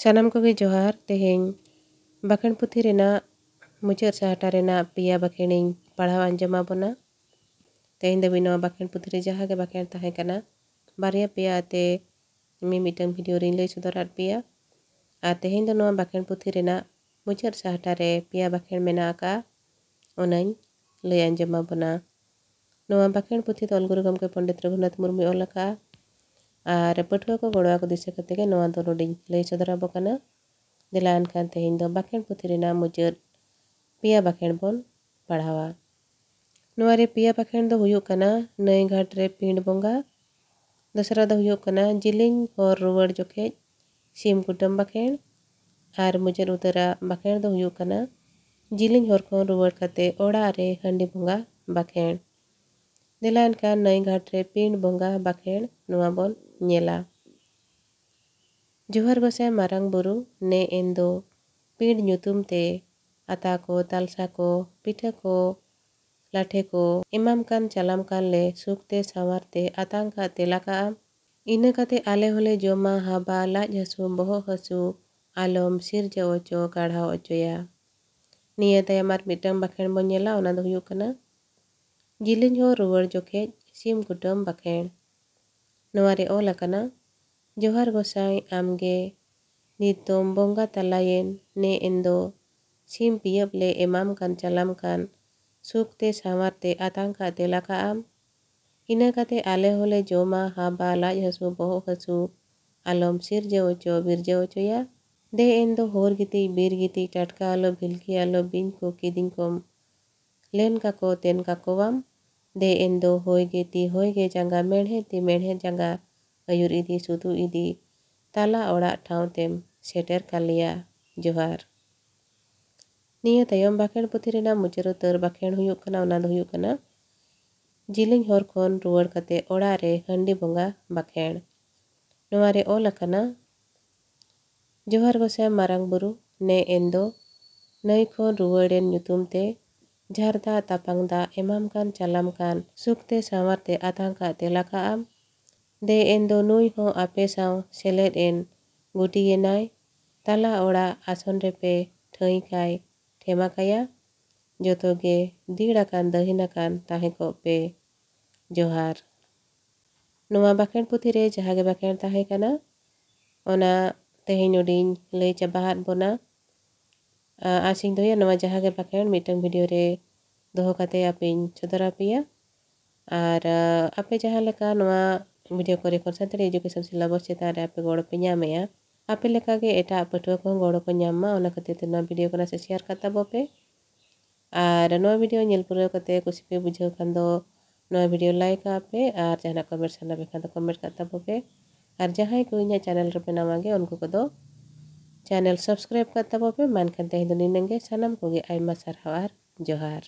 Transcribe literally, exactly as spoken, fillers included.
ᱥᱟᱱᱟᱢ ᱠᱚᱜᱮ ᱡᱚᱦᱟᱨ᱾ ᱛᱮᱦᱮᱧ ᱵᱟᱠᱷᱮᱬ ᱯᱩᱛᱷᱤ ᱨᱮᱱᱟᱜ ᱢᱩᱪᱟᱹᱫ ᱥᱟᱦᱴᱟ ᱨᱮᱱᱟᱜ ᱯᱮᱭᱟ ᱵᱟᱠᱷᱮᱬᱤᱧ ᱯᱟᱲᱦᱟᱣ ᱟᱸᱡᱚᱢ ᱟᱵᱚᱱᱟ᱾ ᱛᱮᱦᱮᱧ ᱫᱷᱟᱹᱵᱤᱡ ᱱᱚᱣᱟ ᱵᱟᱠᱷᱮᱬ ᱯᱩᱛᱷᱤ ᱨᱮ ᱡᱟᱦᱟᱸ ᱜᱮ ᱵᱟᱠᱷᱮᱬ ᱛᱟᱦᱮᱸ ᱠᱟᱱᱟ, ᱵᱟᱨᱭᱟ ᱯᱮᱭᱟ ᱟᱛᱮ ᱢᱤᱢᱤᱫᱴᱟᱝ ᱵᱷᱤᱰᱤᱭᱳ ᱨᱤᱧ ᱞᱟᱹᱭ ᱥᱚᱫᱚᱨᱟᱫ ᱯᱮᱭᱟ᱾ ᱟᱨ ᱛᱮᱦᱮᱧ ᱫᱚ ᱱᱚᱣᱟ ᱵᱟᱠᱷᱮᱬ ᱯᱩᱛᱷᱤ ᱨᱮᱱᱟᱜ ᱢᱩᱪᱟᱹᱫ ᱥᱟᱦᱴᱟ ᱨᱮ ᱯᱮᱭᱟ ᱵᱟᱠᱷᱮᱬ ᱢᱮᱱᱟᱜ ᱟᱠᱟᱫᱼᱟ, ᱚᱱᱟᱧ ᱞᱟᱹᱭ ᱟᱸᱡᱚᱢ ᱟᱵᱚᱱᱟ᱾ ᱱᱚᱣᱟ ᱵᱟᱠᱷᱮᱬ ᱯᱩᱛᱷᱤ ᱫᱚ ᱚᱞ ᱜᱩᱨᱩ ᱜᱚᱢᱠᱮ ᱯᱚᱱᱰᱤᱛ ᱨᱚᱜᱷᱩᱱᱟᱛᱷ ᱢᱩᱨᱢᱩᱭ ᱚᱞ ᱟᱠᱟᱫᱼᱟ᱾ ᱟᱨ ᱯᱟᱹᱴᱷᱩᱣᱟᱹ ᱠᱚ ᱜᱚᱲᱚ ᱟᱠᱚ ᱫᱤᱥᱟᱹ ᱠᱟᱛᱮ ᱜᱮ ᱱᱚᱣᱟ ᱫᱚ ᱱᱚᱰᱮᱧ ᱞᱟᱹᱭ ᱥᱚᱫᱚᱨ ᱟᱵᱚ ᱠᱟᱱᱟ᱾ ᱫᱮᱞᱟ ᱮᱱᱠᱷᱟᱱ ᱛᱮᱦᱮᱧ ᱫᱚ ᱵᱟᱠᱷᱮᱬ ᱯᱩᱛᱷᱤ ᱨᱮᱱᱟᱜ ᱢᱩᱪᱟᱹᱫ ᱯᱮᱭᱟ ᱵᱟᱠᱷᱮᱬ ᱵᱚᱱ ᱯᱟᱲᱦᱟᱣᱟ᱾ ᱱᱚᱣᱟ ᱨᱮ ᱯᱮᱭᱟ ᱵᱟᱠᱷᱮᱬ ᱫᱚ ᱦᱩᱭᱩᱜ ᱠᱟᱱᱟ, ᱱᱟᱹᱭ ᱜᱷᱟᱴ ᱨᱮ ᱯᱤᱸᱰ ᱵᱚᱸᱜᱟ, ᱫᱚᱥᱨᱟ ᱫᱚ ᱦᱩᱭᱩᱜ ᱠᱟᱱᱟ, ᱡᱤᱞᱤᱧ ᱦᱚᱨ ᱨᱩᱣᱟᱹᱲ ᱡᱚᱠᱷᱮᱡ ᱥᱤᱢ ᱠᱩᱴᱟᱹᱢ ᱵᱟᱠᱷᱮᱬ, ᱟᱨ ᱢᱩᱪᱟᱹᱫ ᱩᱛᱟᱹᱨᱟᱜ ᱵᱟᱠᱷᱮᱬ ᱫᱚ ᱦᱩᱭᱩᱜ ᱠᱟᱱᱟ, ᱡᱤᱞᱤᱧ ᱦᱚᱨ ᱠᱷᱚᱱ ᱨᱩᱣᱟᱹᱲ ᱠᱟᱛᱮ ᱚᱲᱟᱜ ᱨᱮ ᱦᱟᱺᱰᱤ ᱵᱚᱸᱜᱟ ᱵᱟᱠᱷᱮᱬ᱾ ᱫᱮᱞᱟ ᱮᱱᱠᱷᱟᱱ ᱱᱟᱹᱭ ᱜᱷᱟᱴ ᱨᱮ ᱯᱤᱸᱰ ᱵᱚᱸᱜᱟ ᱵᱟᱠᱷᱮᱬ ᱱᱚᱣᱟ ᱵᱚᱱ ᱧᱮᱞᱟ᱾ ᱡᱚᱦᱟᱨ ᱜᱚᱸᱥᱟᱭ ᱢᱟᱨᱟᱝ ᱵᱩᱨᱩ, ᱱᱮ ᱮᱱ ᱫᱚ ᱯᱤᱸᱰ ᱧᱩᱛᱩᱢ ᱛᱮ ᱟᱛᱟ ᱠᱚ, ᱛᱟᱞᱥᱟ ᱠᱚ, ᱯᱤᱴᱷᱟᱹ ᱠᱚ, ᱞᱟᱴᱷᱮ ᱠᱚ ᱮᱢᱟᱢ ᱠᱟᱱ ᱪᱟᱞᱟᱢ ᱠᱟᱱ ᱞᱮ ᱥᱩᱠ ᱛᱮ ᱥᱟᱶᱟᱨ ᱛᱮ ᱟᱛᱟᱝ ᱠᱟᱜ ᱛᱮᱞᱟ ᱠᱟᱜ ᱟᱢ᱾ ᱤᱱᱟᱹ ᱠᱟᱛᱮ ᱟᱞᱮ ᱦᱚᱸᱞᱮ ᱡᱚᱢᱟ ᱦᱟᱵᱟ ᱞᱟᱡ ᱦᱟᱹᱥᱩ ᱵᱚᱦᱚᱜ ᱦᱟᱹᱥᱩ ᱟᱞᱚᱢ ᱥᱤᱨᱡᱟᱹᱣ ᱚᱪᱚ ᱠᱟᱲᱦᱟᱣ ᱚᱪᱚᱭᱟ᱾ ᱱᱤᱭᱟᱹ ᱛᱟᱭᱚᱢ ᱟᱨ ᱢᱤᱫᱴᱟᱝ ᱵᱟᱠᱷᱮᱬ ᱵᱚᱱ ᱧᱮᱞᱟ, ᱚᱱᱟ ᱫᱚ ᱦᱩᱭᱩᱜ ᱠᱟᱱᱟ, ᱡᱤᱞᱤᱧ ᱦᱚᱨ ᱨᱩᱣᱟᱹᱲ ᱡᱚᱠᱷᱮᱡ ᱥᱤᱢ ᱠᱩᱴᱟᱹᱢ ᱵᱟᱠᱷᱮᱬ᱾ ᱱᱚᱣᱟ ᱨᱮ ᱚᱞ ᱟᱠᱟᱱᱟ, ᱡᱚᱦᱟᱨ ᱜᱚᱸᱥᱟᱭ ᱟᱢᱜᱮ ᱱᱤᱛ ᱫᱚᱢ ᱵᱚᱸᱜᱟ ᱛᱟᱞᱟᱭᱮᱱ, ᱱᱮ ᱮᱱ ᱫᱚ ᱥᱤᱢ ᱯᱤᱭᱟᱹᱵ ᱞᱮ ᱮᱢᱟᱢ ᱠᱟᱱ ᱪᱟᱞᱟᱢ ᱠᱟᱱ, ᱥᱩᱠ ᱛᱮ ᱥᱟᱶᱟᱨ ᱛᱮ ᱟᱛᱟᱝ ᱠᱟᱜ ᱛᱮᱞᱟ ᱠᱟᱜ ᱟᱢ᱾ ᱤᱱᱟᱹ ᱠᱟᱛᱮ ᱟᱞᱮ ᱦᱚᱸᱞᱮ ᱡᱚᱢᱟ ᱦᱟᱵᱟ ᱞᱟᱡ ᱦᱟᱹᱥᱩ ᱵᱚᱦᱚᱜ ᱦᱟᱹᱥᱩ ᱟᱞᱚᱢ ᱥᱤᱨᱡᱟᱹᱣ ᱚᱪᱚ ᱵᱤᱨᱡᱟᱹᱣ ᱚᱪᱚᱭᱟ᱾ ᱫᱮ ᱮᱱ ᱫᱚ ᱦᱚᱨ ᱜᱤᱛᱤᱡ ᱵᱤᱨ ᱜᱤᱛᱤᱡ ᱴᱟᱴᱠᱟ ᱟᱞᱚ ᱵᱷᱤᱞᱠᱤ ᱟᱞᱚ ᱵᱤᱧ ᱠᱚ ᱠᱤᱫᱤᱧ ᱠᱚᱢ ᱞᱮᱱ ᱠᱟᱠᱚ ᱛᱮᱱ ᱠᱟᱠᱚᱣᱟᱢ᱾ ᱫᱮ ᱮᱱ ᱫᱚ ᱦᱚᱭ ᱜᱮ ᱛᱤ ᱦᱚᱭ ᱜᱮ ᱡᱟᱸᱜᱟ ᱢᱮᱬᱦᱮᱫ ᱛᱤ ᱢᱮᱬᱦᱮᱫ ᱡᱟᱸᱜᱟ ᱟᱹᱭᱩᱨ ᱤᱫᱤ ᱥᱩᱛᱩᱜ ᱤᱫᱤ ᱛᱟᱞᱟ ᱚᱲᱟᱜ ᱴᱷᱟᱶ ᱛᱮᱢ ᱥᱮᱴᱮᱨ ᱠᱟᱞᱮᱭᱟ᱾ ᱡᱚᱦᱟᱨ᱾ ᱱᱤᱭᱟᱹ ᱛᱟᱭᱚᱢ ᱵᱟᱠᱷᱮᱬ ᱯᱩᱛᱷᱤ ᱨᱮᱱᱟᱜ ᱢᱩᱪᱟᱹᱫ ᱩᱛᱟᱹᱨ ᱵᱟᱠᱷᱮᱬ ᱦᱩᱭᱩᱜ ᱠᱟᱱᱟ, ᱚᱱᱟ ᱫᱚ ᱦᱩᱭᱩᱜ ᱠᱟᱱᱟ, ᱡᱤᱞᱤᱧ ᱦᱚᱨ ᱠᱷᱚᱱ ᱨᱩᱣᱟᱹᱲ ᱠᱟᱛᱮ ᱚᱲᱟᱜ ᱨᱮ ᱦᱟᱺᱰᱤ ᱵᱚᱸᱜᱟ ᱵᱟᱠᱷᱮᱬ᱾ ᱱᱚᱣᱟ ᱨᱮ ᱚᱞ ᱟᱠᱟᱱᱟ, ᱡᱚᱦᱟᱨ ᱜᱚᱸᱥᱟᱭ ᱢᱟᱨᱟᱝ ᱵᱩᱨᱩ, ᱱᱮ ᱮᱱ ᱫᱚ ᱱᱟᱹᱭ ᱠᱷᱚᱱ ᱨᱩᱣᱟᱹᱲ ᱮᱱ ᱧᱩᱛᱩᱢ ᱛᱮ ᱡᱷᱟᱨ ᱫᱟᱜ ᱛᱟᱯᱟᱝ ᱫᱟᱜ ᱮᱢᱟᱢ ᱠᱟᱱ ᱪᱟᱞᱟᱢ ᱠᱟᱱ ᱥᱩᱠ ᱛᱮ ᱥᱟᱶᱟᱨ ᱛᱮ ᱟᱛᱟᱝ ᱠᱟᱜ ᱛᱮᱞᱟ ᱠᱟᱜ ᱟᱢ᱾ ᱫᱮ ᱮᱱ ᱫᱚ ᱱᱩᱭ ᱦᱚᱸ ᱟᱯᱮ ᱥᱟᱶ ᱥᱮᱞᱮᱫ ᱮᱱ ᱜᱩᱴᱤᱭᱮᱱᱟᱭ᱾ ᱛᱟᱞᱟ ᱚᱲᱟᱜ ᱟᱥᱚᱱ ᱨᱮᱯᱮ ᱴᱷᱟᱹᱭ ᱠᱟᱭ ᱴᱷᱮᱢᱟ ᱠᱟᱭᱟ᱾ ᱡᱚᱛᱚ ᱜᱮ ᱫᱤᱲ ᱟᱠᱟᱱ ᱫᱟᱹᱦᱤᱱ ᱟᱠᱟᱱ ᱛᱟᱦᱮᱸ ᱠᱚᱜ ᱯᱮ᱾ ᱡᱚᱦᱟᱨ᱾ ᱱᱚᱣᱟ ᱵᱟᱠᱷᱮᱬ ᱯᱩᱛᱷᱤ ᱨᱮ ᱡᱟᱦᱟᱸ ᱜᱮ ᱵᱟᱠᱷᱮᱬ ᱛᱟᱦᱮᱸ ᱠᱟᱱᱟ, ᱚᱱᱟ ᱛᱮᱦᱮᱧ ᱱᱚᱰᱮᱧ ᱞᱟᱹᱭ ᱪᱟᱵᱟ ᱟᱫ ᱵᱚᱱᱟ᱾ ᱟ, ᱟᱥᱤᱧ ᱫᱚᱦᱚᱭᱟ, ᱱᱚᱣᱟ ᱡᱟᱦᱟᱸ ᱜᱮ ᱵᱟᱠᱷᱮᱬ ᱢᱤᱫᱴᱟᱝ ᱵᱷᱤᱰᱤᱭᱳ ᱨᱮ ᱫᱚᱦᱚ ᱠᱟᱛᱮ ᱟᱯᱮᱧ ᱥᱚᱫᱚᱨ ᱟᱯᱮᱭᱟ᱾ ᱟᱨ, ᱟ, ᱟᱯᱮ ᱡᱟᱦᱟᱸ ᱞᱮᱠᱟ ᱱᱚᱣᱟ ᱵᱷᱤᱰᱤᱭᱳ ᱠᱚᱨᱮ ᱠᱷᱚᱱ ᱥᱟᱱᱛᱟᱲᱤ ᱮᱡᱩᱠᱮᱥᱚᱱ ᱥᱤᱞᱟᱵᱚᱥ ᱪᱮᱛᱟᱱ ᱨᱮ ᱟᱯᱮ ᱜᱚᱲᱚ ᱯᱮ ᱧᱟᱢᱮᱜᱼᱟ, ᱟᱯᱮ ᱞᱮᱠᱟᱜᱮ ᱮᱴᱟᱜ ᱯᱟᱹᱴᱷᱩᱣᱟᱹ ᱠᱚᱦᱚᱸ ᱜᱚᱲᱚ ᱠᱚ ᱧᱟᱢ ᱢᱟ, ᱚᱱᱟ ᱠᱷᱟᱹᱛᱤᱨ ᱛᱮ ᱱᱚᱣᱟ ᱵᱷᱤᱰᱤᱭᱳ ᱠᱚ ᱱᱟᱥᱮ ᱥᱮᱭᱟᱨ ᱠᱟᱜ ᱛᱟᱵᱚ ᱯᱮ᱾ ᱟᱨ ᱱᱚᱣᱟ ᱵᱷᱤᱰᱤᱭᱳ ᱧᱮᱞ ᱯᱩᱨᱟᱹᱣ ᱠᱟᱛᱮ ᱠᱩᱥᱤ ᱯᱮ ᱵᱩᱡᱷᱟᱹᱣ ᱠᱷᱟᱱ ᱫᱚ ᱱᱚᱣᱟ ᱵᱷᱤᱰᱤᱭᱳ ᱞᱟᱭᱤᱠ ᱠᱟᱜ ᱯᱮ, ᱟᱨ ᱡᱟᱦᱟᱱᱟᱜ ᱠᱚᱢᱮᱱᱴ ᱥᱟᱱᱟ ᱯᱮ ᱠᱷᱟᱱ ᱫᱚ ᱠᱚᱢᱮᱱᱴ ᱠᱟᱜ ᱛᱟᱵᱚ ᱯᱮ᱾ ᱟᱨ ᱡᱟᱦᱟᱸᱭ ᱠᱚ ᱤᱧᱟᱹᱜ ᱪᱮᱱᱮᱞ ᱨᱮᱯᱮ ᱱᱟᱣᱟ ᱜᱮ, ᱩᱱᱠᱩ ᱠᱚᱫᱚ ᱪᱮᱱᱮᱞ ᱥᱟᱵᱥᱠᱨᱟᱭᱤᱵ ᱠᱟᱜ ᱛᱟᱵᱚ ᱯᱮ᱾ ᱢᱟ ᱮᱱᱠᱷᱟᱱ ᱛᱮᱦᱮᱧ ᱫᱚ ᱱᱤᱱᱟᱹᱝ ᱜᱮ᱾ ᱥᱟᱱᱟᱢ ᱠᱚᱜᱮ ᱟᱭᱢᱟ ᱥᱟᱨᱦᱟᱣ ᱟᱨ ᱡᱚᱦᱟᱨ᱾